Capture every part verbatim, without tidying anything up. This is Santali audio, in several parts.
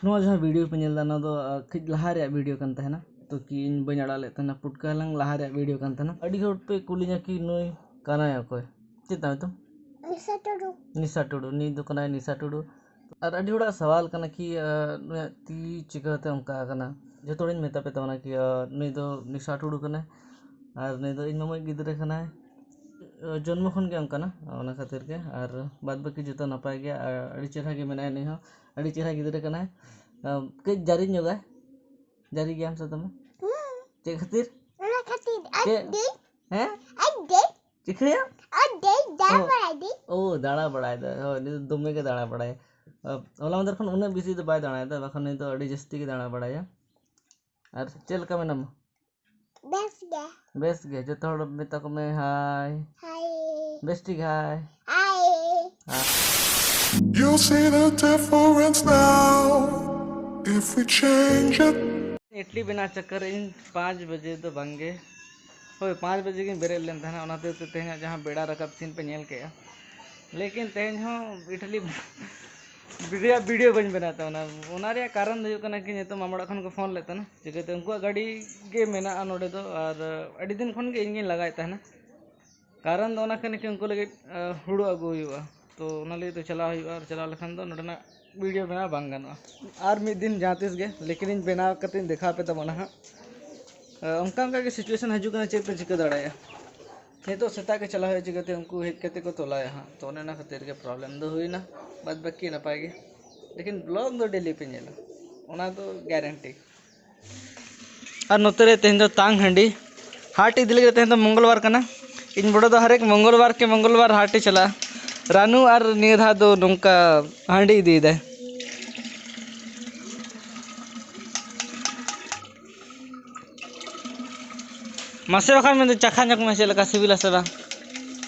ᱱᱚᱣᱟ ᱡᱟᱦᱟᱸ ᱵᱷᱤᱰᱤᱭᱳ ᱯᱮ ᱧᱮᱞ ᱮᱫᱟ, ᱱᱚᱣᱟ ᱫᱚ ᱟᱸ, ᱠᱟᱹᱡ ᱞᱟᱦᱟ ᱨᱮᱭᱟᱜ ᱵᱷᱤᱰᱤᱭᱳ ᱠᱟᱱ ᱛᱟᱦᱮᱱᱟ᱾ ᱛᱚ ᱠᱤ ᱤᱧ ᱵᱟᱹᱧ ᱟᱲᱟᱜ ᱞᱮᱫ ᱛᱟᱦᱮᱱᱟ, ᱯᱩᱴᱠᱟᱹ ᱦᱟᱞᱟᱝ ᱞᱟᱦᱟ ᱨᱮᱭᱟᱜ ᱵᱷᱤᱰᱤᱭᱳ ᱠᱟᱱ ᱛᱟᱦᱮᱱᱟ᱾ ᱟᱹᱰᱤ ᱦᱚᱲ ᱯᱮ ᱠᱩᱞᱤᱧᱟ ᱠᱤ ᱱᱩᱭ ᱠᱟᱱᱟᱭ ᱚᱠᱚᱭ? ᱪᱮᱫ ᱛᱟᱢ ᱧᱩᱛᱩᱢ? ᱱᱤᱥᱟ ᱴᱩᱰᱩ᱾ ᱱᱤᱥᱟ ᱴᱩᱰᱩ, ᱱᱩᱭ ᱫᱚ ᱠᱟᱱᱟᱭ ᱱᱤᱥᱟ ᱴᱩᱰᱩ᱾ ᱟᱨ ᱟᱹᱰᱤ ᱦᱚᱲᱟᱜ ᱥᱟᱣᱟᱞ ᱠᱟᱱᱟ ᱠᱤ ᱟᱸ, ᱱᱩᱭᱟᱜ ᱛᱤ ᱪᱤᱠᱟᱹᱛᱮ ᱚᱱᱠᱟ ᱟᱠᱟᱱᱟ? ᱡᱚᱛᱚ ᱦᱚᱲᱤᱧ ᱢᱮᱛᱟ ᱯᱮ ᱛᱟᱵᱚᱱᱟ ᱠᱤ ᱟᱸ, ᱱᱩᱭ ᱫᱚ ᱱᱤᱥᱟ ᱴᱩᱰᱩ ᱠᱟᱱᱟᱭ᱾ ᱟᱨ ᱱᱩᱭ ᱫᱚ ᱤᱧ ᱢᱟᱢᱟᱭᱤᱡ ᱜᱤᱫᱽᱨᱟᱹ ᱠᱟᱱᱟᱭ᱾ ᱡᱚᱱᱢᱚ ᱠᱷᱚᱱ ᱜᱮ ᱚᱱᱠᱟᱱᱟ, ᱚᱱᱟ ᱠᱷᱟᱹᱛᱤᱨ ᱜᱮ᱾ ᱟᱨ ᱵᱟᱫ ᱵᱟᱹᱠᱤ ᱡᱚᱛᱚ ᱱᱟᱯᱟᱭ ᱜᱮᱭᱟ᱾ ᱟᱨ ᱟᱹᱰᱤ ᱪᱮᱦᱨᱟ ᱜᱮ ᱢᱮᱱᱟᱭᱟ ᱱᱩᱭ ᱦᱚᱸ, ᱟᱹᱰᱤ ᱪᱮᱦᱨᱟ ᱜᱤᱫᱽᱨᱟᱹ ᱠᱟᱱᱟᱭ᱾ ᱟᱢ, ᱠᱟᱹᱡ ᱡᱟᱹᱨᱤ ᱧᱚᱜᱟᱭ, ᱡᱟᱹᱨᱤ ᱜᱮᱭᱟᱢ ᱥᱮ ᱫᱚᱢᱮ? ᱦᱩᱸ᱾ ᱪᱮᱫ ᱠᱷᱟᱹᱛᱤᱨ? ᱚᱱᱟ ᱠᱷᱟᱹᱛᱤᱨ ᱟᱡ ᱪᱮᱫ? ᱫᱮ, ᱦᱮᱸ? ᱟᱡ ᱫᱮ, ᱪᱤᱠᱟᱹᱭᱟ? ᱟᱡ ᱫᱮ ᱫᱟᱬᱟ ᱚ᱾ ᱵᱟᱲᱟᱭ ᱫᱮ᱾ ᱳ, ᱫᱟᱬᱟ ᱵᱟᱲᱟᱭ ᱫᱟᱭ᱾ ᱦᱳᱭ, ᱱᱩᱭ ᱫᱚ ᱫᱚᱢᱮ ᱜᱮ ᱫᱟᱬᱟ ᱵᱟᱲᱟᱭᱟ᱾ ᱟᱢ, ᱦᱚᱞᱟ ᱢᱟᱫᱷᱮᱨ ᱠᱷᱚᱱ ᱩᱱᱟᱹᱜ ᱵᱮᱥᱤ ᱫᱚ ᱵᱟᱭ ᱫᱟᱬᱟᱭᱮᱫᱟ, ᱵᱟᱠᱷᱟᱱ ᱱᱩᱭ ᱫᱚ ᱟᱹᱰᱤ ᱡᱟᱹᱥᱛᱤ ᱜᱮ ᱫᱟᱬᱟ ᱵᱟᱲᱟᱭᱟ᱾ ᱟᱨ ᱪᱮᱫ ᱞᱮᱠᱟ ᱢᱮᱱᱟᱢᱟ? ᱵᱮᱥ ᱜᱮ᱾ ᱵᱮᱥ ᱜᱮ, ᱡᱚᱛᱚ ᱦᱚᱲ ᱢᱮᱛᱟ ᱠᱚ ᱢᱮ ᱦᱟᱭ᱾ ᱦᱟᱭ᱾ ᱵᱮᱥ ᱴᱷᱤᱠ ᱦᱟᱭ᱾ ᱦᱟᱭ᱾ ᱦᱟᱭ᱾ You see the difference now if we change it. Idli ᱵᱮᱱᱟᱣ ᱪᱟᱠᱠᱟᱨ ᱨᱮ ᱤᱧ ᱯᱟᱸᱪ ᱵᱟᱡᱮ ᱫᱚ ᱵᱟᱝ ᱜᱮ, ᱦᱳᱭ, ᱯᱟᱸᱪ ᱵᱟᱡᱮ ᱜᱤᱧ ᱵᱮᱨᱮᱫ ᱞᱮᱱ ᱛᱟᱦᱮᱱᱟ, ᱚᱱᱟ ᱦᱚᱛᱮᱡ ᱛᱮ ᱛᱮᱦᱮᱧᱟᱜ ᱡᱟᱦᱟᱸ ᱵᱮᱲᱟ ᱨᱟᱠᱟᱵ ᱥᱤᱱ ᱯᱮ ᱧᱮᱞ ᱠᱮᱜᱼᱟ, ᱞᱮᱠᱤᱱ ᱛᱮᱦᱮᱧ ᱦᱚᱸ ᱤᱰᱞᱤ ᱨᱮᱭᱟᱜ ᱵᱷᱤᱰᱤᱭᱳ ᱵᱟᱹᱧ ᱵᱮᱱᱟᱣ ᱛᱟᱵᱚᱱᱟ᱾ ᱚᱱᱟ ᱨᱮᱭᱟᱜ ᱠᱟᱨᱚᱱ ᱫᱚ ᱦᱩᱭᱩᱜ ᱠᱟᱱᱟ ᱠᱤ ᱱᱤᱛᱚᱜ ᱢᱟᱢᱟ ᱚᱲᱟᱜ ᱠᱷᱚᱱ ᱠᱚ ᱯᱷᱳᱱ ᱞᱮᱫ ᱛᱟᱦᱮᱱᱟ, ᱪᱤᱠᱟᱹᱛᱮ ᱩᱱᱠᱩᱣᱟᱜ ᱜᱟᱹᱰᱤ ᱜᱮ ᱢᱮᱱᱟᱜᱼᱟ ᱱᱚᱰᱮ ᱫᱚ, ᱟᱨ ᱟᱹᱰᱤ ᱫᱤᱱ ᱠᱷᱚᱱ ᱜᱮ ᱤᱧ ᱜᱤᱧ ᱞᱟᱜᱟᱭᱮᱫ ᱛᱟᱦᱮᱱᱟ᱾ ᱠᱟᱨᱚᱱ ᱫᱚ ᱚᱱᱟ ᱠᱟᱱᱟ ᱠᱤ ᱩᱱᱠᱩ ᱞᱟᱹᱜᱤᱫ ᱟᱸ, ᱦᱩᱲᱩ ᱟᱹᱜᱩ ᱦᱩᱭᱩᱜᱼᱟ, ᱛᱚ ᱚᱱᱟ ᱞᱟᱹᱜᱤᱫ ᱛᱮ ᱪᱟᱞᱟᱣ ᱦᱩᱭᱩᱜᱼᱟ, ᱟᱨ ᱪᱟᱞᱟᱣ ᱞᱮᱠᱷᱟᱱ ᱫᱚ ᱱᱚᱰᱮᱱᱟᱜ ᱵᱷᱤᱰᱤᱭᱳ ᱵᱮᱱᱟᱣ ᱵᱟᱝ ᱜᱟᱱᱚᱜᱼᱟ᱾ ᱟᱨ ᱢᱤᱫ ᱫᱤᱱ ᱡᱟᱦᱟᱸ ᱛᱤᱥ ᱜᱮ, ᱞᱮᱠᱤᱱ ᱤᱧ ᱵᱮᱱᱟᱣ ᱠᱟᱛᱮᱧ ᱫᱮᱠᱷᱟᱣ ᱟᱯᱮ ᱛᱟᱵᱚᱱᱟ ᱦᱟᱸᱜ᱾ ᱟᱸ, ᱚᱱᱠᱟ ᱚᱱᱠᱟ ᱜᱮ ᱥᱤᱪᱩᱭᱮᱥᱚᱱ ᱦᱤᱡᱩᱜ ᱠᱟᱱᱟ, ᱪᱮᱫ ᱯᱮ ᱪᱤᱠᱟᱹ ᱫᱟᱲᱮᱭᱟᱜᱼᱟ? ᱱᱤᱛᱚᱜ ᱥᱮᱛᱟᱜ ᱜᱮ ᱪᱟᱞᱟᱣ ᱦᱩᱭᱩᱜᱼᱟ, ᱪᱤᱠᱟᱹᱛᱮ ᱩᱱᱠᱩ ᱦᱮᱡ ᱠᱟᱛᱮ ᱠᱚ ᱛᱚᱞᱟᱭᱟ ᱦᱟᱸᱜ, ᱛᱚ ᱚᱱᱮ ᱚᱱᱟ ᱠᱷᱟᱹᱛᱤᱨ ᱜᱮ ᱯᱨᱚᱵᱞᱮᱢ ᱫᱚ ᱦᱩᱭᱱᱟ, ᱵᱟᱫ ᱵᱟᱹᱠᱤ ᱱᱟᱯᱟᱭ ᱜᱮ, ᱞᱮᱠᱤᱱ ᱵᱞᱚᱜ ᱫᱚ ᱰᱮᱞᱤ ᱯᱮ ᱧᱮᱞᱟ, ᱚᱱᱟ ᱫᱚ ᱜᱮᱨᱮᱱᱴᱤ᱾ ᱟᱨ ᱱᱚᱛᱮ ᱨᱮ ᱛᱮᱦᱮᱧ ᱫᱚ ᱛᱟᱝ ᱦᱟᱺᱰᱤ ᱦᱟᱴ ᱤᱫᱤ ᱞᱟᱹᱜᱤᱫ, ᱛᱮᱦᱮᱧ ᱫᱚ ᱢᱚᱝᱜᱚᱞ ᱵᱟᱨ ᱠᱟᱱᱟ᱾ ᱤᱧ ᱵᱚᱲᱚ ᱫᱚ ᱦᱟᱨᱮᱠ ᱢᱚᱝᱜᱚᱞ ᱵᱟᱨ ᱠᱮ ᱢᱚᱝᱜᱚᱞ ᱵᱟᱨ ᱦᱟᱴ ᱮ ᱪᱟᱞᱟᱜᱼᱟ᱾ ᱨᱟᱱᱩ ᱟᱨ ᱱᱤᱭᱟᱹ ᱫᱷᱟᱣ ᱫᱚ ᱱᱚᱝᱠᱟ ᱦᱟᱺᱰᱤ ᱤᱫᱤᱭᱮᱫᱟᱭ᱾ ᱢᱟᱥᱮ ᱵᱟᱠᱷᱟᱱ ᱢᱮᱱᱫᱟ, ᱪᱟᱠᱷᱟ ᱧᱚᱜ ᱢᱮ, ᱪᱮᱫ ᱞᱮᱠᱟ ᱥᱤᱵᱤᱞᱟ ᱥᱮ ᱵᱟᱝ?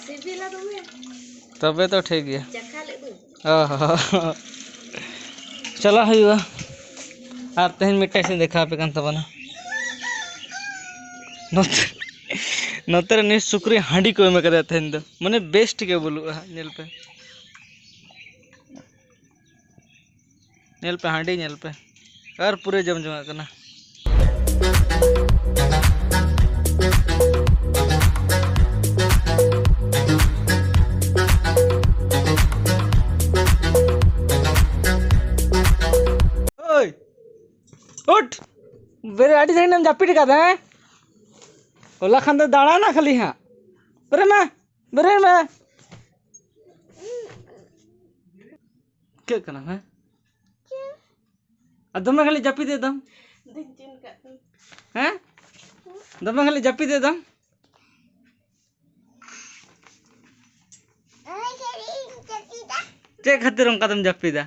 ᱥᱤᱵᱤᱞᱟ ᱫᱚᱢᱮ᱾ ᱛᱚᱵᱮ ᱛᱚ ᱴᱷᱤᱠ ᱜᱮᱭᱟ᱾ ᱪᱟᱠᱷᱟ ᱞᱮᱫ ᱫᱚ᱾ ᱚ ᱦᱚᱸ᱾ ᱪᱟᱞᱟᱜ ᱦᱩᱭᱩᱜᱼᱟ᱾ ᱟᱨ ᱛᱮᱦᱮᱧ ᱢᱤᱫᱴᱮᱡ ᱥᱮᱫ ᱫᱮᱠᱷᱟᱣ ᱟᱯᱮ ᱠᱟᱱ ᱛᱟᱵᱚᱱᱟ᱾ ᱱᱚᱛᱮ, ᱱᱚᱛᱮ ᱨᱮ ᱱᱤᱭᱟᱹ ᱥᱩᱠᱨᱤ ᱦᱟᱺᱰᱤ ᱠᱚ ᱮᱢ ᱠᱟᱫᱮᱭᱟ ᱛᱮᱦᱮᱧ ᱫᱚ, ᱢᱟᱱᱮ ᱵᱮᱥ ᱴᱷᱤᱠ ᱜᱮ ᱵᱩᱞᱩᱜᱼᱟ ᱦᱟᱸᱜ, ᱧᱮᱞ ᱯᱮ᱾ ᱧᱮᱞ ᱯᱮ, ᱦᱟᱺᱰᱤ ᱧᱮᱞ ᱯᱮ, ᱟᱨ ᱯᱩᱨᱟᱹ ᱡᱚᱢ ᱡᱚᱝᱟᱜ ᱠᱟᱱᱟ᱾ ᱳᱭ, ᱩᱴ! ᱵᱮᱨᱮᱫ, ᱟᱹᱰᱤ ᱫᱤᱱᱮᱢ ᱡᱟᱹᱯᱤᱫ ᱟᱠᱟᱫᱟ, ᱦᱮᱸ? ᱦᱚᱞᱟ ᱠᱷᱟᱱ ᱫᱚ ᱫᱟᱬᱟᱱᱟ ᱠᱷᱟᱹᱞᱤ ᱦᱟᱸᱜ᱾ ᱵᱮᱨᱮᱫ ᱢᱮ, ᱵᱮᱨᱮᱫ ᱢᱮ᱾ ᱪᱤᱠᱟᱹᱜ ᱠᱟᱱᱟ, ᱦᱮᱸ? ᱟᱨ ᱫᱚᱢᱮ ᱜᱷᱟᱹᱲᱤᱡ ᱡᱟᱹᱯᱤᱫ ᱮᱫᱟᱢ᱾ ᱫᱩᱧ ᱪᱤᱱ ᱠᱟᱜ ᱠᱟᱱᱟ᱾ ᱦᱮᱸ? ᱫᱚᱢᱮ ᱜᱷᱟᱹᱲᱤᱡ ᱡᱟᱹᱯᱤᱫ ᱮᱫᱟᱢ᱾ ᱪᱮᱫ ᱠᱷᱟᱹᱛᱤᱨ ᱚᱱᱠᱟ ᱫᱚᱢ ᱡᱟᱹᱯᱤᱫᱟ?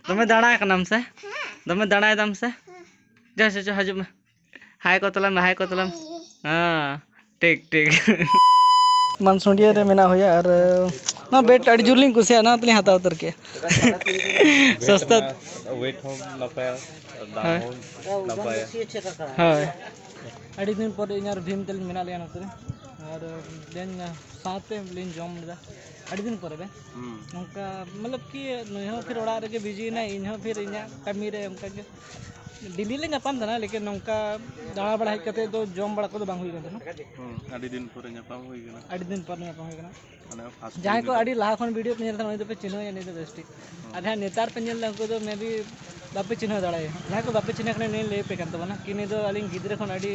ᱫᱚᱢᱮ ᱫᱟᱬᱟ ᱠᱟᱱᱟᱢ ᱥᱮ? ᱫᱚᱢᱮ ᱫᱟᱬᱟᱭ ᱫᱟᱢ ᱥᱮ? ᱡᱟ, ᱡᱟ, ᱡᱟ, ᱦᱤᱡᱩᱜ ᱢᱮ᱾ ᱦᱟᱭ ᱠᱚ ᱛᱟᱞᱟᱝ ᱢᱮ, ᱦᱟᱭ ᱠᱚ ᱛᱟᱞᱟᱝ ᱢᱮ᱾ ᱦᱮᱸ, ᱴᱷᱤᱠ, ᱴᱷᱤᱠ᱾ ᱢᱟᱱᱥᱩᱱᱰᱤᱭᱟᱹ ᱨᱮ ᱢᱮᱱᱟᱜ ᱦᱩᱭᱟ ᱟᱨ ᱱᱚᱣᱟ ᱵᱮᱰ ᱟᱹᱰᱤ ᱡᱳᱨ ᱞᱤᱧ ᱠᱩᱥᱤᱭᱟᱜᱼᱟ, ᱚᱱᱟ ᱛᱮᱞᱤᱧ ᱦᱟᱛᱟᱣ ᱩᱛᱟᱹᱨ ᱠᱮᱜᱼᱟ᱾ ᱥᱚᱥᱛᱟ᱾ ᱣᱮᱴ ᱦᱚᱸ ᱱᱟᱯᱟᱭᱟ, ᱫᱟᱢ ᱦᱳᱭ᱾ ᱦᱚᱸ ᱱᱟᱯᱟᱭᱟ᱾ ᱦᱳᱭ᱾ ᱟᱹᱰᱤ ᱫᱤᱱ ᱯᱚᱨᱮ ᱤᱧ ᱟᱨ ᱵᱷᱤᱢ ᱛᱮᱞᱤᱧ ᱢᱮᱱᱟᱜ ᱞᱮᱭᱟ ᱱᱚᱛᱮ ᱨᱮ᱾ ᱟᱨ ᱞᱤᱧ ᱥᱟᱶᱛᱮ ᱞᱤᱧ ᱡᱚᱢ ᱞᱮᱫᱟ᱾ ᱟᱹᱰᱤ ᱫᱤᱱ ᱯᱚᱨᱮ ᱵᱮ᱾ ᱦᱩᱸ᱾ ᱱᱚᱝᱠᱟ, ᱢᱚᱛᱞᱚᱵ ᱠᱤ, ᱱᱩᱭ ᱦᱚᱸ ᱯᱷᱤᱨ ᱚᱲᱟᱜ ᱨᱮᱜᱮ ᱵᱤᱡᱤ ᱭᱮᱱᱟᱭ, ᱤᱧ ᱦᱚᱸ ᱯᱷᱤᱨ ᱤᱧᱟᱹᱜ ᱠᱟᱹᱢᱤ ᱨᱮ ᱚᱱᱠᱟ ᱜᱮ᱾ ᱰᱮᱞᱤ ᱞᱮ ᱧᱟᱯᱟᱢ ᱛᱟᱦᱮᱱᱟ, ᱞᱮᱠᱤᱱ ᱱᱚᱝᱠᱟ ᱫᱟᱬᱟ ᱵᱟᱲᱟ ᱦᱮᱡ ᱠᱟᱛᱮ ᱫᱚ ᱡᱚᱢ ᱵᱟᱲᱟ ᱠᱚᱫᱚ ᱵᱟᱝ ᱦᱩᱭ ᱠᱟᱱ ᱛᱟᱦᱮᱱᱟ᱾ ᱦᱩᱸ, ᱟᱹᱰᱤ ᱫᱤᱱ ᱯᱚᱨᱮ ᱧᱟᱯᱟᱢ ᱦᱩᱭ ᱠᱟᱱᱟ᱾ ᱟᱹᱰᱤ ᱫᱤᱱ ᱯᱚᱨᱮ ᱧᱟᱯᱟᱢ ᱦᱩᱭ ᱠᱟᱱᱟ᱾ ᱢᱟᱱᱮ, first ᱡᱟᱦᱟᱸᱭ ᱠᱚ video ᱟᱹᱰᱤ ᱞᱟᱦᱟ ᱠᱷᱚᱱ ᱵᱷᱤᱰᱤᱭᱳ ᱯᱮ ᱧᱮᱞ ᱛᱟᱦᱮᱱᱟ, ᱩᱱᱤ ᱫᱚᱯᱮ ᱪᱤᱱᱦᱟᱹᱣᱮᱭᱟ, ᱩᱱᱤ ᱫᱚ ᱵᱮᱥ ᱴᱷᱤᱠ᱾ ᱦᱩᱸ᱾ ᱟᱨ ᱡᱟᱦᱟᱸᱭ ᱱᱮᱛᱟᱨ ᱯᱮ ᱧᱮᱞ ᱮᱫᱟ, ᱩᱱᱠᱩ ᱫᱚ maybe ᱵᱟᱯᱮ ᱪᱤᱱᱦᱟᱹᱣ ᱫᱟᱲᱮᱭᱟᱭᱟ᱾ ᱡᱟᱦᱟᱸᱭ ᱠᱚ ᱵᱟᱯᱮ ᱪᱤᱱᱦᱟᱹᱣ ᱠᱟᱱᱟ, ᱩᱱᱤ ᱞᱟᱹᱭ ᱯᱮ ᱠᱟᱱ ᱛᱟᱵᱚᱱᱟ ᱠᱤ ᱱᱩᱭ ᱫᱚ ᱟᱹᱞᱤᱧ ᱜᱤᱫᱽᱨᱟᱹ ᱠᱷᱚᱱ ᱟᱹᱰᱤ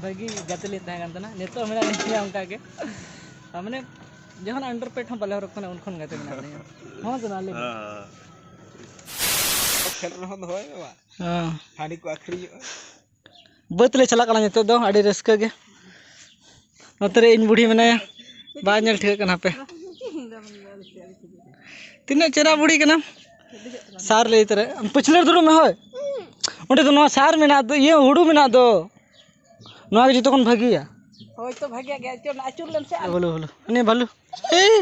ᱵᱷᱟᱹᱜᱤ ᱜᱟᱛᱮ ᱞᱤᱧ ᱛᱟᱦᱮᱸ ᱠᱟᱱ ᱛᱟᱦᱮᱱᱟ, ᱱᱤᱛᱚᱜ ᱦᱚᱸ ᱢᱮᱱᱟᱜ ᱞᱤᱧ ᱜᱮᱭᱟ ᱚᱱᱠᱟ ᱜᱮ᱾ ᱟᱨ ᱢᱟᱱᱮ, ᱡᱚᱠᱷᱚᱱ under pant ᱦᱚᱸ ᱵᱟᱞᱮ ᱦᱚᱨᱚᱜ ᱠᱟᱱᱟ, ᱩᱱ ᱠᱷᱚᱱ ᱜᱟᱛᱮ ᱢᱮᱱᱟᱜ ᱞᱤᱧᱟ᱾ ᱦᱚᱸ ᱥᱮ ᱵᱟᱝ, ᱞᱟᱹᱭ ᱢᱮ? ᱦᱮᱸ᱾ ᱠᱷᱮᱞ ᱨᱮᱦᱚᱸ ᱫᱚᱦᱚᱭ ᱢᱮ ᱵᱟ᱾ ᱦᱮᱸ᱾ ᱦᱟᱺᱰᱤ ᱠᱚ ᱟᱹᱠᱷᱨᱤᱧᱚᱜᱼᱟ᱾ ᱵᱟᱹᱫᱽ ᱞᱮ ᱪᱟᱞᱟᱜ ᱠᱟᱱᱟ ᱱᱤᱛᱚᱜ ᱫᱚ, ᱟᱹᱰᱤ ᱨᱟᱹᱥᱠᱟᱹ ᱜᱮ᱾ ᱱᱚᱛᱮ ᱨᱮ ᱤᱧ ᱵᱩᱰᱷᱤ ᱢᱮᱱᱟᱭᱟ, ᱵᱟᱭ ᱧᱮᱞ ᱴᱷᱤᱠᱟᱹᱜ ᱠᱟᱱᱟ ᱦᱟᱯᱮ᱾ ᱛᱤᱱᱟᱹᱜ ᱪᱮᱦᱨᱟ ᱵᱩᱰᱷᱤ ᱠᱟᱱᱟᱢ᱾ ᱥᱟᱨ ᱞᱟᱹᱭ ᱛᱚᱨᱟ᱾ ᱯᱟᱹᱪᱷᱞᱟᱹ ᱨᱮ ᱫᱩᱲᱩᱵ ᱢᱮ, ᱦᱳᱭ᱾ ᱚᱸᱰᱮ ᱫᱚ ᱱᱚᱣᱟ ᱥᱟᱨ ᱢᱮᱱᱟᱜ ᱫᱚ, ᱤᱭᱟᱹ ᱦᱩᱲᱩ ᱢᱮᱱᱟᱜ ᱫᱚ᱾ ᱱᱚᱣᱟ ᱜᱮ ᱡᱚᱛᱚ ᱠᱷᱚᱱ ᱵᱷᱟᱹᱜᱤᱭᱟ᱾ ᱦᱳᱭ ᱛᱚ, ᱵᱷᱟᱹᱜᱤᱭᱟᱜ ᱜᱮ᱾ ᱟᱹᱪᱩᱨ, ᱟᱹᱪᱩᱨ ᱞᱮᱢ ᱥᱮ᱾ ᱵᱷᱟᱞᱩ, ᱵᱷᱟᱞᱩ᱾ ᱩᱱᱤ ᱵᱷᱟᱞᱩ᱾ ᱮᱭ,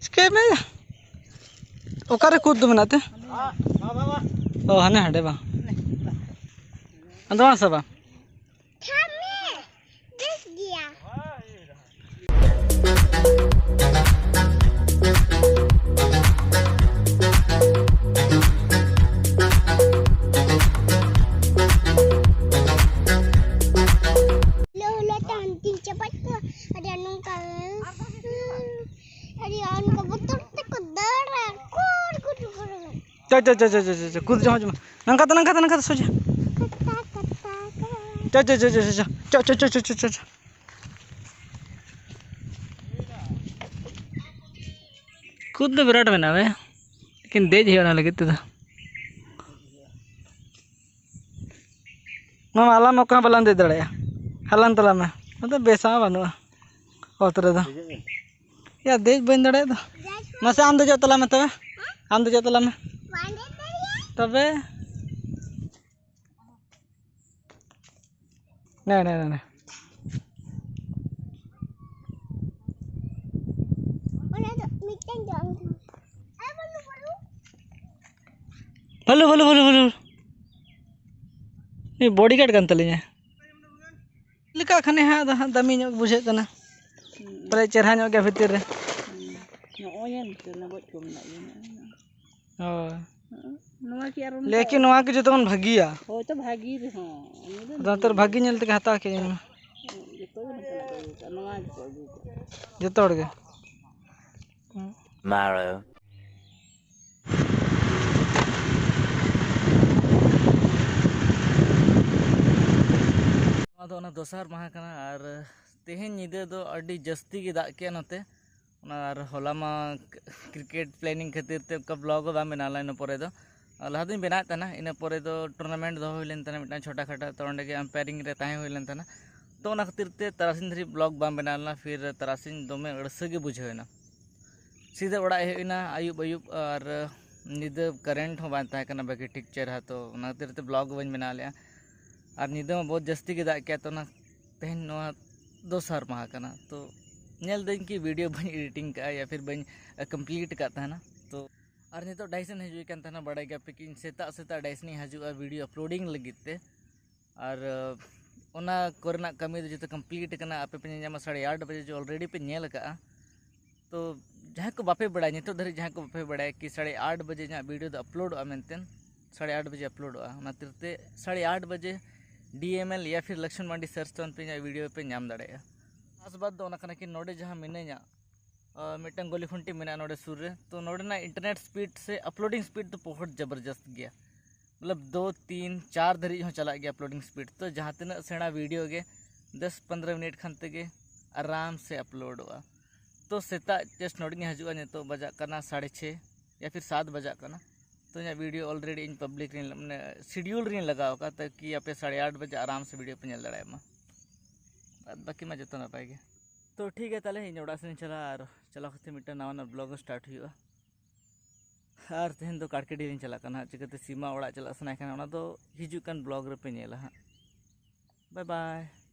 ᱪᱤᱠᱟᱹᱭ ᱢᱮ? ᱚᱠᱟᱨᱮ ᱠᱩᱫ ᱫᱚ ᱢᱮᱱᱟᱜ ᱛᱮ? ᱚ, ᱦᱟᱱᱮ ᱦᱟᱸᱰᱮ ᱵᱟᱝ᱾ ᱟᱫᱚ ᱵᱟᱝ ᱥᱟᱵᱟ᱾ ᱵᱮᱥ ᱜᱮᱭᱟ᱾ ᱪᱚ, ᱪᱚ, ᱪᱚ, ᱪᱚ, ᱪᱚ, ᱪᱚ, ᱠᱩᱫ ᱡᱚᱢ ᱦᱚᱪᱚ ᱢᱮ᱾ ᱱᱚᱝᱠᱟ ᱛᱮ, ᱱᱚᱝᱠᱟ ᱛᱮ, ᱱᱚᱝᱠᱟ ᱛᱮ, ᱥᱚᱡᱷᱮ᱾ ᱪᱚ, ᱪᱚ, ᱪᱚ, ᱪᱚ, ᱪᱚ, ᱪᱚ᱾ ᱠᱩᱫ ᱫᱚ ᱵᱤᱨᱟᱴ ᱢᱮᱱᱟᱜᱼᱟ ᱵᱮ, ᱞᱮᱠᱤᱱ ᱫᱮᱡ ᱦᱩᱭᱩᱜᱼᱟ ᱚᱱᱟ ᱞᱟᱹᱜᱤᱫ ᱛᱮᱫᱚ᱾ ᱢᱟᱢᱟ, ᱟᱞᱟᱝ ᱚᱠᱟ ᱦᱚᱸ ᱵᱟᱞᱟᱝ ᱫᱮᱡ ᱫᱟᱲᱮᱭᱟᱜᱼᱟ᱾ ᱦᱟᱞᱟᱝ ᱛᱟᱞᱟᱝ ᱢᱮ᱾ ᱟᱫᱚ ᱵᱮᱥᱟ ᱵᱟᱹᱱᱩᱜᱼᱟ ᱚᱛ ᱨᱮᱫᱚ᱾ ᱭᱟ, ᱫᱮᱡ ᱵᱟᱹᱧ ᱫᱟᱲᱮᱭᱟᱜ ᱫᱚ᱾ ᱢᱟᱥᱮ, ᱟᱢ ᱫᱮᱡᱚᱜ ᱛᱟᱞᱟᱝ ᱢᱮ ᱛᱚᱵᱮ᱾ ᱟᱢ ᱫᱮᱡᱚᱜ ᱛᱟᱞᱟᱝ ᱢᱮ᱾ ᱛᱚᱵᱮ᱾ ᱱᱮ, ᱱᱮ, ᱱᱮ, ᱱᱮ᱾ ᱚᱱᱟ ᱫᱚ ᱢᱤᱫᱴᱮᱱ ᱡᱚᱢ ᱠᱟᱱᱟ᱾ ᱵᱷᱟᱞᱩ, ᱵᱷᱟᱞᱩ, ᱵᱷᱟᱞᱩ, ᱵᱷᱟᱞᱩ᱾ ᱱᱩᱭ bodyguard ᱠᱟᱱ ᱛᱟᱹᱞᱤᱧᱟ᱾ ᱞᱮᱠᱟ ᱠᱷᱟᱱᱮ ᱦᱟᱸᱜ ᱟᱫᱚ ᱦᱟᱸᱜ ᱫᱟᱢᱤ ᱧᱚᱜ ᱵᱩᱡᱷᱟᱹᱜ ᱠᱟᱱᱟ᱾ ᱦᱩᱸ᱾ ᱯᱟᱞᱮ ᱪᱮᱨᱦᱟ ᱧᱚᱜ ᱜᱮᱭᱟ ᱵᱷᱤᱛᱤᱨ ᱨᱮ᱾ ᱦᱩᱸ᱾ ᱱᱚᱜᱼᱚᱭ ᱭᱟ ᱱᱤᱛᱚᱜ ᱱᱟ ᱜᱚᱡ ᱠᱚ ᱢᱮᱱᱟᱜ ᱜᱮᱭᱟ ᱱᱟᱜ᱾ ᱦᱳᱭ᱾ ᱦᱩᱸ᱾ ᱱᱚᱣᱟ ᱠᱤ ᱟᱨᱚ ᱞᱟᱹᱭᱟ ᱠᱤ ᱱᱚᱣᱟ ᱜᱮ ᱡᱚᱛᱚ ᱠᱷᱚᱱ ᱵᱷᱟᱹᱜᱤᱭᱟ᱾ ᱦᱳᱭ ᱛᱚ ᱵᱷᱟᱹᱜᱤ ᱨᱮᱦᱚᱸ᱾ ᱩᱱᱤ ᱫᱚ ᱟᱫᱚ ᱱᱚᱛᱮ ᱨᱮ ᱵᱷᱟᱹᱜᱤ ᱧᱮᱞ ᱛᱮᱜᱮ ᱦᱟᱛᱟᱣ ᱠᱮᱫ ᱟᱹᱧ ᱢᱟ᱾ ᱡᱚᱛᱚ ᱜᱮ ᱱᱚᱝᱠᱟᱱᱟᱜ ᱠᱚ ᱟᱹᱜᱩ ᱠᱟᱜᱼᱟ᱾ ᱱᱚᱣᱟ ᱜᱮᱠᱚ ᱟᱹᱜᱩ ᱠᱟᱜᱼᱟ᱾ ᱡᱚᱛᱚ ᱦᱚᱲ ᱜᱮ᱾ Tomorrow. ᱱᱚᱣᱟ ᱫᱚ ᱚᱱᱟ ᱫᱚᱥᱟᱨ ᱢᱟᱦᱟ ᱠᱟᱱᱟ ᱟᱨ ᱛᱮᱦᱮᱧ ᱧᱤᱫᱟᱹ ᱫᱚ ᱟᱹᱰᱤ ᱡᱟᱹᱥᱛᱤ ᱜᱮ ᱫᱟᱜ ᱠᱮᱜᱼᱟ ᱱᱚᱛᱮ᱾ ᱚᱱᱟ ᱟᱨ ᱦᱚᱞᱟ ᱢᱟ cricket planning ᱠᱷᱟᱹᱛᱤᱨ ᱛᱮ ᱚᱱᱠᱟ vlog ᱦᱚᱸ ᱵᱟᱝ ᱵᱮᱱᱟᱣ ᱞᱮᱱᱟ ᱤᱱᱟᱹ ᱯᱚᱨᱮ ᱫᱚ᱾ ᱟᱨ ᱞᱟᱦᱟ ᱫᱚᱧ ᱵᱮᱱᱟᱣᱮᱫ ᱛᱟᱦᱮᱱᱟ, ᱤᱱᱟᱹ ᱯᱚᱨᱮ ᱫᱚ tournament ᱫᱚᱦᱚ ᱦᱩᱭ ᱞᱮᱱ ᱛᱟᱦᱮᱱᱟ ᱢᱤᱫᱴᱟᱝ ᱪᱷᱳᱴᱟ ᱠᱷᱟᱴᱟ, ᱛᱚ ᱚᱸᱰᱮ ᱜᱮ umpiring ᱨᱮ ᱛᱟᱦᱮᱸ ᱦᱩᱭ ᱞᱮᱱ ᱛᱟᱦᱮᱱᱟ᱾ ᱛᱚ ᱚᱱᱟ ᱠᱷᱟᱹᱛᱤᱨ ᱛᱮ ᱛᱟᱨᱟᱥᱤᱧ ᱫᱷᱟᱹᱨᱤᱡ vlog ᱵᱟᱝ ᱵᱮᱱᱟᱣ ᱞᱮᱱᱟ᱾ ᱯᱷᱤᱨ ᱛᱟᱨᱟᱥᱤᱧ ᱫᱚᱢᱮ ᱟᱹᱲᱥᱟᱹ ᱜᱮ ᱵᱩᱡᱷᱟᱹᱣ ᱮᱱᱟ᱾ ᱥᱤᱫᱷᱟᱹ ᱚᱲᱟᱜ ᱦᱮᱡ ᱦᱩᱭᱱᱟ ᱟᱹᱭᱩᱵ ᱟᱹᱭᱩᱵ, ᱟᱨ ᱧᱤᱫᱟᱹ current ᱦᱚᱸ ᱵᱟᱝ ᱛᱟᱦᱮᱸ ᱠᱟᱱᱟ ᱵᱷᱟᱹᱜᱤ ᱴᱷᱤᱠ ᱪᱮᱦᱨᱟ, ᱛᱚ ᱚᱱᱟ ᱠᱷᱟᱹᱛᱤᱨ ᱛᱮ vlog ᱵᱟᱹᱧ ᱵᱮᱱᱟᱣ ᱞᱮᱫᱼᱟ᱾ ᱟᱨ ᱧᱤᱫᱟᱹ ᱢᱟ ᱵᱚᱦᱩᱛ ᱡᱟᱹᱥᱛᱤ ᱜᱮ ᱫᱟᱜ ᱠᱮᱫᱼᱟ, ᱛᱚ ᱚᱱᱟ ᱛᱮᱦᱮᱧ ᱱᱚᱣᱟ ᱫᱚᱥᱟᱨ ᱢᱟᱦᱟ ᱠᱟᱱᱟ, ᱛᱚ ᱧᱮᱞ ᱫᱟᱹᱧ ᱠᱤ video ᱵᱟᱹᱧ editing ᱠᱟᱜᱼᱟ ᱭᱟ ᱯᱷᱤᱨ ᱵᱟᱹᱧ complete ᱟᱠᱟᱫ ᱛᱟᱦᱮᱱᱟ᱾ ᱛᱚ ᱟᱨ ᱱᱤᱛᱚᱜ ᱰᱟᱭᱤᱥᱚᱱ ᱦᱤᱡᱩᱜ ᱦᱩᱭ ᱠᱟᱱ ᱛᱟᱦᱮᱱᱟ, ᱵᱟᱲᱟᱭ ᱜᱮᱭᱟ ᱯᱮ ᱠᱤ ᱤᱧ ᱥᱮᱛᱟᱜ ᱥᱮᱛᱟᱜ ᱰᱟᱭᱤᱥᱚᱱ ᱤᱧ ᱦᱤᱡᱩᱜᱼᱟ video uploading ᱞᱟᱹᱜᱤᱫ ᱛᱮ᱾ ᱟᱨ ᱚᱱᱟ ᱠᱚᱨᱮᱱᱟᱜ ᱠᱟᱹᱢᱤ ᱫᱚ ᱡᱚᱛᱚ complete ᱟᱠᱟᱱᱟ, ᱟᱯᱮ ᱯᱮ ᱧᱮᱞ ᱧᱟᱢᱟ ᱥᱟᱲᱮ ᱟᱴ ᱵᱟᱡᱮ ᱡᱚ already ᱯᱮ ᱧᱮᱞ ᱟᱠᱟᱫᱼᱟ᱾ ᱛᱚ ᱡᱟᱦᱟᱸᱭ ᱠᱚ ᱵᱟᱯᱮ ᱵᱟᱲᱟᱭᱟ, ᱱᱤᱛᱚᱜ ᱫᱷᱟᱹᱨᱤᱡ ᱡᱟᱦᱟᱸᱭ ᱠᱚ ᱵᱟᱯᱮ ᱵᱟᱲᱟᱭᱟ ᱠᱤ ᱥᱟᱲᱮ ᱟᱴ ᱵᱟᱡᱮ ᱤᱧᱟᱹᱜ video ᱫᱚ uploadᱚᱜᱼᱟ ᱢᱮᱱᱛᱮ, ᱥᱟᱲᱮ ᱟᱴ ᱵᱟᱡᱮ uploadᱚᱜᱼᱟ, ᱚᱱᱟ ᱠᱷᱟᱹᱛᱤᱨ ᱛᱮ ᱥᱟᱲᱮ ᱟᱴ ᱵᱟᱡᱮ D M L ᱭᱟ ᱯᱷᱤᱨ ᱞᱚᱠᱥᱢᱚᱱ ᱢᱟᱱᱰᱤ search ᱛᱟᱵᱚᱱ ᱯᱮ, ᱤᱧᱟᱹᱜ video ᱯᱮ ᱧᱟᱢ ᱫᱟᱲᱮᱭᱟᱜᱼᱟ᱾ ᱠᱷᱟᱥ ᱵᱟᱛ ᱫᱚ ᱚᱱᱟ ᱠᱟᱱᱟ ᱠᱤ ᱱᱚᱰᱮ ᱡᱟᱦᱟᱸ ᱢᱤᱱᱟᱹᱧᱟ, ᱟᱨ ᱢᱤᱫᱴᱟᱝ ᱜᱚᱞᱤ ᱠᱷᱩᱱᱴᱤ ᱢᱮᱱᱟᱜᱼᱟ ᱱᱚᱰᱮ ᱥᱩᱨ ᱨᱮ᱾ ᱛᱚ ᱱᱚᱰᱮᱱᱟᱜ internet speed ᱥᱮ uploading speed ᱫᱚ ᱵᱚᱦᱩᱛ ᱡᱚᱵᱚᱨᱡᱚᱥᱛ ᱜᱮᱭᱟ᱾ ᱢᱚᱛᱞᱚᱵ ᱫᱩ, ᱛᱤᱱ, ᱪᱟᱨ ᱫᱷᱟᱹᱨᱤᱡ ᱦᱚᱸ ᱪᱟᱞᱟᱜ ᱜᱮᱭᱟ uploading speed᱾ ᱛᱚ ᱡᱟᱦᱟᱸ ᱛᱤᱱᱟᱹᱜ ᱥᱮᱬᱟ video ᱜᱮ ᱫᱚᱥ ᱯᱚᱱᱫᱽᱨᱚ ᱢᱤᱱᱤᱴ ᱠᱷᱟᱱ ᱛᱮᱜᱮ ᱟᱨᱟᱢ ᱥᱮ ᱟᱯᱞᱳᱰᱚᱜᱼᱟ᱾ ᱛᱚ ᱥᱮᱛᱟᱜ just ᱱᱚᱰᱮᱧ ᱦᱤᱡᱩᱜᱼᱟ, ᱱᱤᱛᱚᱜ ᱵᱟᱡᱟᱜ ᱠᱟᱱᱟ ᱥᱟᱲᱮ ᱪᱷᱮ ᱭᱟ ᱯᱷᱤᱨ ᱥᱟᱛ ᱵᱟᱡᱟᱜ ᱠᱟᱱᱟ᱾ ᱛᱚ ᱤᱧᱟᱹᱜ video already ᱤᱧ public ᱨᱤᱧ, ᱢᱟᱱᱮ schedule ᱨᱤᱧ ᱞᱟᱜᱟᱣ ᱟᱠᱟᱫ, ᱛᱟᱠᱤ ᱟᱯᱮ ᱥᱟᱲᱮ ᱟᱴ ᱵᱟᱡᱮ ᱟᱨᱟᱢ ᱥᱮ video ᱯᱮ ᱧᱮᱞ ᱫᱟᱲᱮᱭᱟᱜ ᱢᱟ᱾ ᱵᱟᱫ ᱵᱟᱹᱠᱤ ᱢᱟ ᱡᱚᱛᱚ ᱱᱟᱯᱟᱭ ᱜᱮ᱾ ᱛᱚ ᱴᱷᱤᱠ ᱜᱮᱭᱟ, ᱛᱟᱦᱞᱮ ᱤᱧ ᱚᱲᱟᱜ ᱥᱮᱫ ᱤᱧ ᱪᱟᱞᱟᱜᱼᱟ, ᱟᱨ ᱪᱟᱞᱟᱣ ᱠᱟᱛᱮ ᱢᱤᱫᱴᱟᱝ ᱱᱟᱣᱟ ᱱᱟᱣᱟ vlog start ᱦᱩᱭᱩᱜᱼᱟ᱾ ᱟᱨ ᱛᱮᱦᱮᱧ ᱫᱚ ᱠᱟᱲᱠᱮᱰᱤ ᱞᱤᱧ ᱪᱟᱞᱟᱜ ᱠᱟᱱᱟ ᱦᱟᱸᱜ᱾ ᱪᱤᱠᱟᱹᱛᱮ ᱥᱤᱢᱟ ᱚᱲᱟᱜ ᱪᱟᱞᱟᱜ ᱥᱟᱱᱟᱭ ᱠᱟᱱᱟ, ᱚᱱᱟ ᱫᱚ ᱦᱤᱡᱩᱜ ᱠᱟᱱ vlog ᱨᱮᱯᱮ ᱧᱮᱞᱟ ᱦᱟᱸᱜ᱾ Bye bye.